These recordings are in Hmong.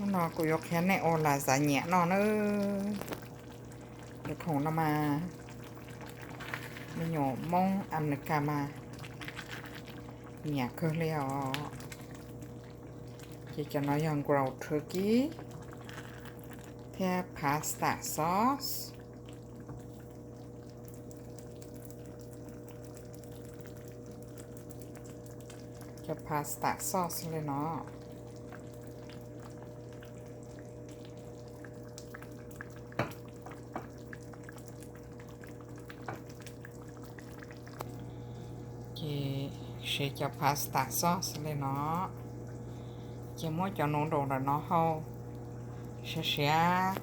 Hnub no kuv yuav qhia nej ua lasas nyiam noj na. Ces khoom no mas me nyuam Hmoob Amelikas mas nyiam kawg li os. Ces cov no yog ground turkey thiab pasta sauce. Cov pasta sauce li no. Ces siv cov pasta sauce li no. Ces muab cov noodle ntawm no hau siav siav.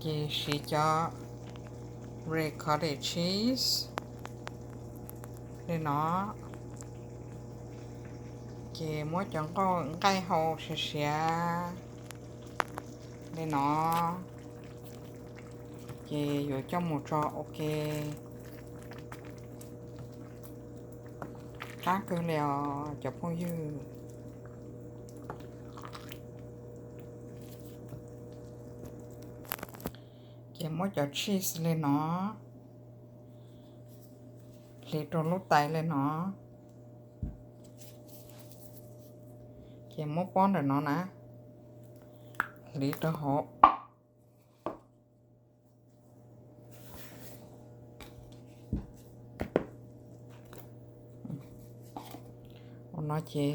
Ces siv cov red cottage cheese li no. Ces muab cov nqaij hau siav siav li no. Ces yuav coj mus tso ua ke. Qab kawg li os cov phooj ywg. Ces muab cov cheese li no hliv rau lub tais li no. Ces muab pob ntawm no na, hliv rau hauv. Ua no ces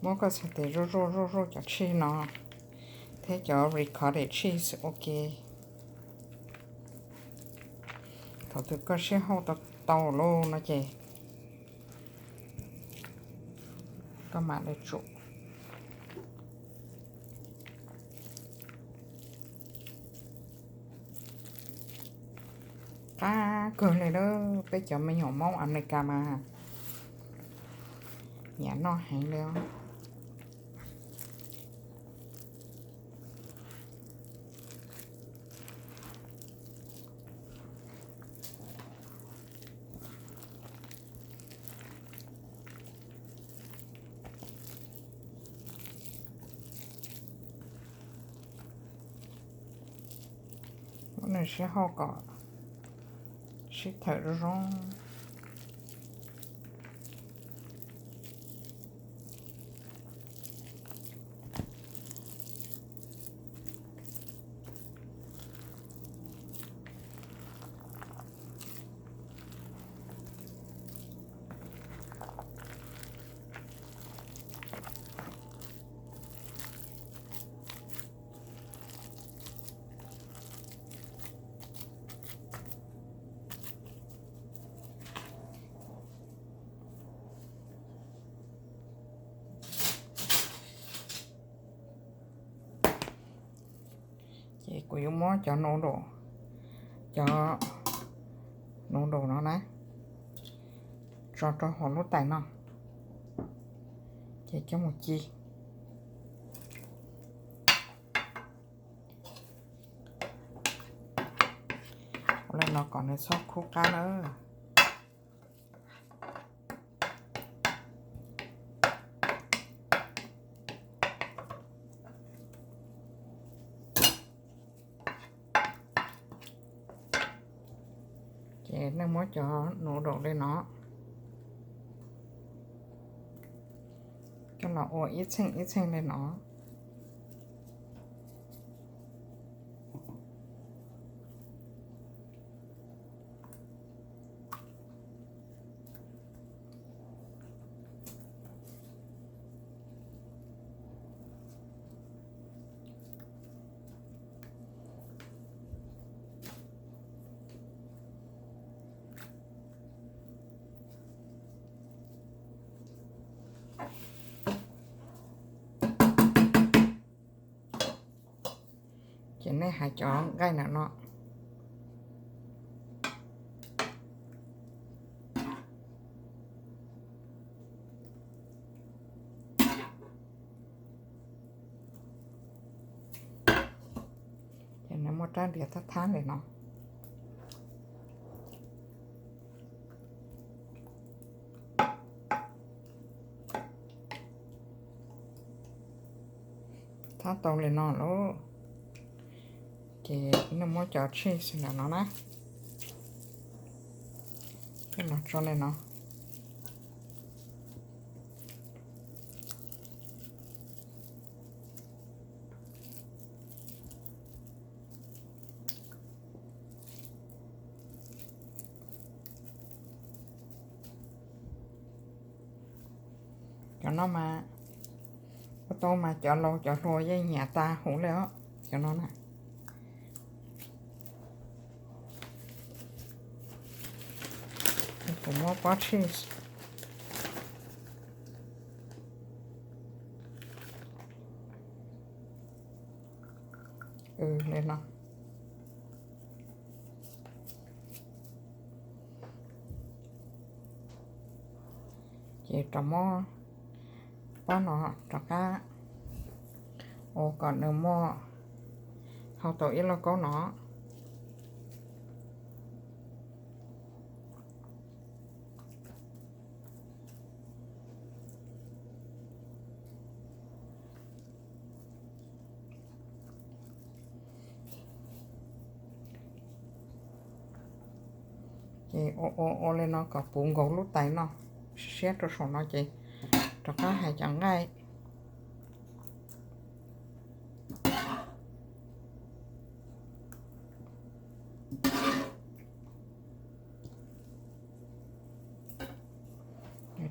muab koj txhais tes zuj zuj zuj zuj cov cheese no thiab cov red cottage cheese ua ke. Thaum twg koj sib hauj tau tau lawm no ces koj mam li tsum. Qab kawg li lawm, peb cov me nyuam Hmoob Amelikas mas nyiam noj heev li os. Muab nws sib hauj kom sib thawm zoo zoo. Ces kuv yuav muab cov noodle, cov noodle no na, tso rau hauv lub tais no, ces coj mus ci. Ua li no kom nws txhob khub qab nawb. Ces nej muab cov noodle li no coj los ua ib txheej ib txheej li no. Ces nej hais cov nqaij ntawm no. Ces nws muaj rab ntiav thab thab li no. Tab tau li no lauj. Ces nej muab cov cheese ntawm no na, coj los tso li no. Cov no mas ua tau mas cov laus cov hluas yeej nyiam tas huv li os, cov no na. Kuv muab pob cheese li no. Ces rov muab pob no rov qab ua kom nws muaj hau tau ib lauj kaub no. Ces ua ua ua li no kom puv nkaus lub tais no siab rau saum no ces rov qab hais cov nqaij.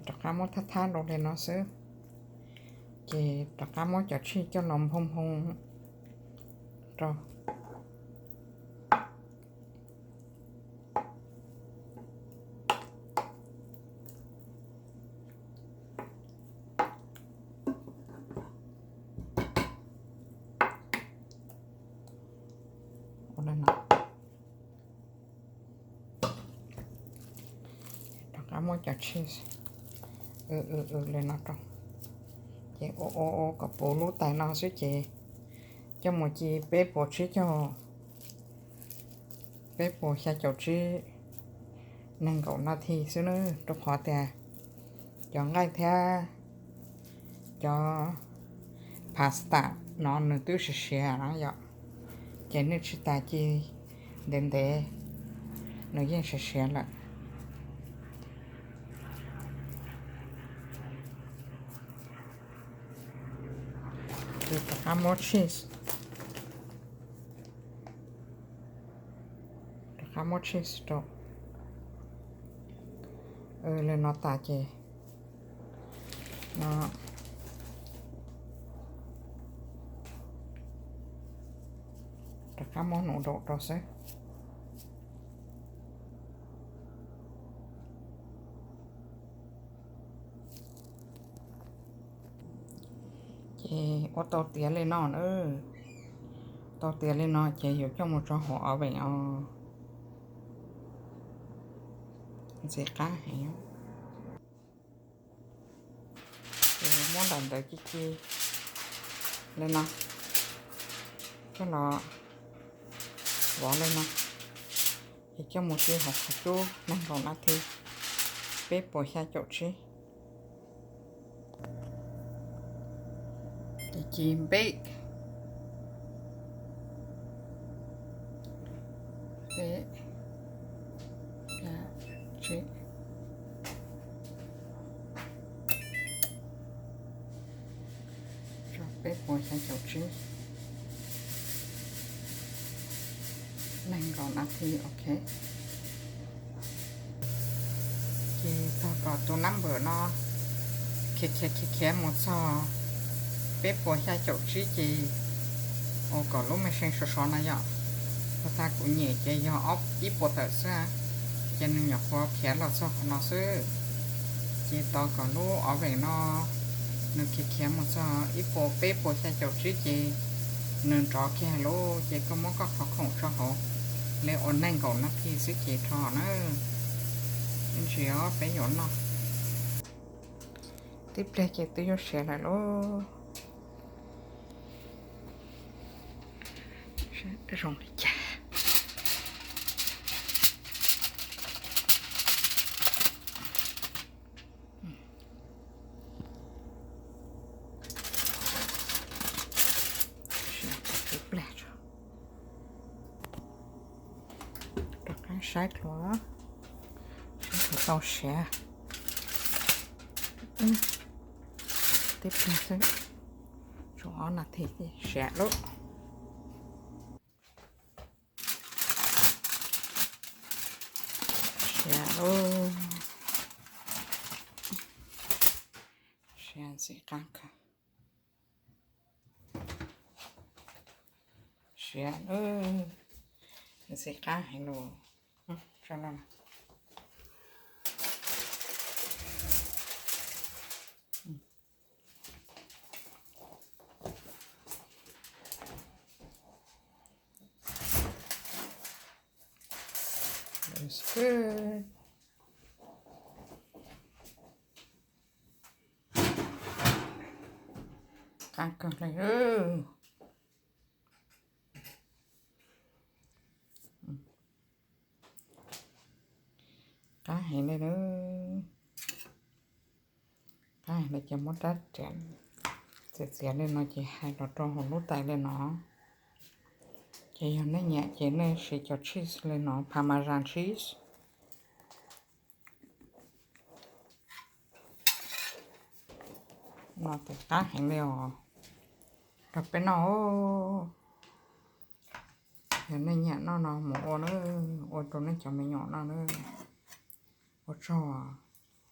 Rov qab muab thab thab rau li no xwb, ces rov qab muab cov cheese coj los nphoo nphoo rau. Rov qab muab cov cheese li no rau, ces ua ua ua kom puv lub tais no xwb ces coj mus ci peb puas tsib caug, peb puas xya caum tsib, nees nkaum nas this xwb na, rau qhov tias cov nqaij thiab cov pasta no nws twb siav siav no yom, ces nej tsis tas ci ntev ntev, nws yeej siav siav lawm. Rov qab muab cheese, rov qab muab cheese rau li no tas ces no rov qab muab num nraum rau xwb. Ces ua tau tiav li no na, tau tiav li no ces yuav coj mus tso hauv oven os. Ntxim qab heev. Ces muab daim ntawd ci ci li no, coj los vov li no, ces coj mus ci hauv qhov cub nees nkaum nas this, peb puas xya caum tsib. Ces ci bake peb, xya, tsib, peb puas xya caum tsib, nees nkaum nas this, ok. Ces tog kom tus number no khiav khiav khiav khiav mus txog peb puas xya caum tsib ces ua kom lub machine sov sov no yom. Ua tag kuv nyem ces yog ib puas tawm xwb, ces nws nyuam qhuav khiav los txog qhov no xwb. Ces tos kom lub oven no nws khiav khiav mus txog ib puas peb puas xya caum tsib ces nws nrov kiag lauj, ces koj muab koj qhov khoom tso hauv li uas nees nkaum nas this xwb ces rho na. Ib ntsis os peb yuav noj. Tib pliag ces twb yuav siav lawm lauj. Zoo li cas. Saib dlua, saib dlua tau siav. Tib pliag xwb, tshuav ob nas this siav lawm. Siav lawm. Siav ntxim qab kawg. Siav lawm, ntxim qab heev lawm. Qab kawg li. Qab heev li na. Qab heev li ces muab rab riam txiav txiav li no ces hais los rau hauv lub tais li no. Ces yog nej nyiam ces nej siv cov cheese li no, Parmesan cheese. No tes qab heev li os. Rau peb noj. Yog nej nyiam noj no mus ua na, ua rau nej cov me nyuam noj na. Ua tsaug.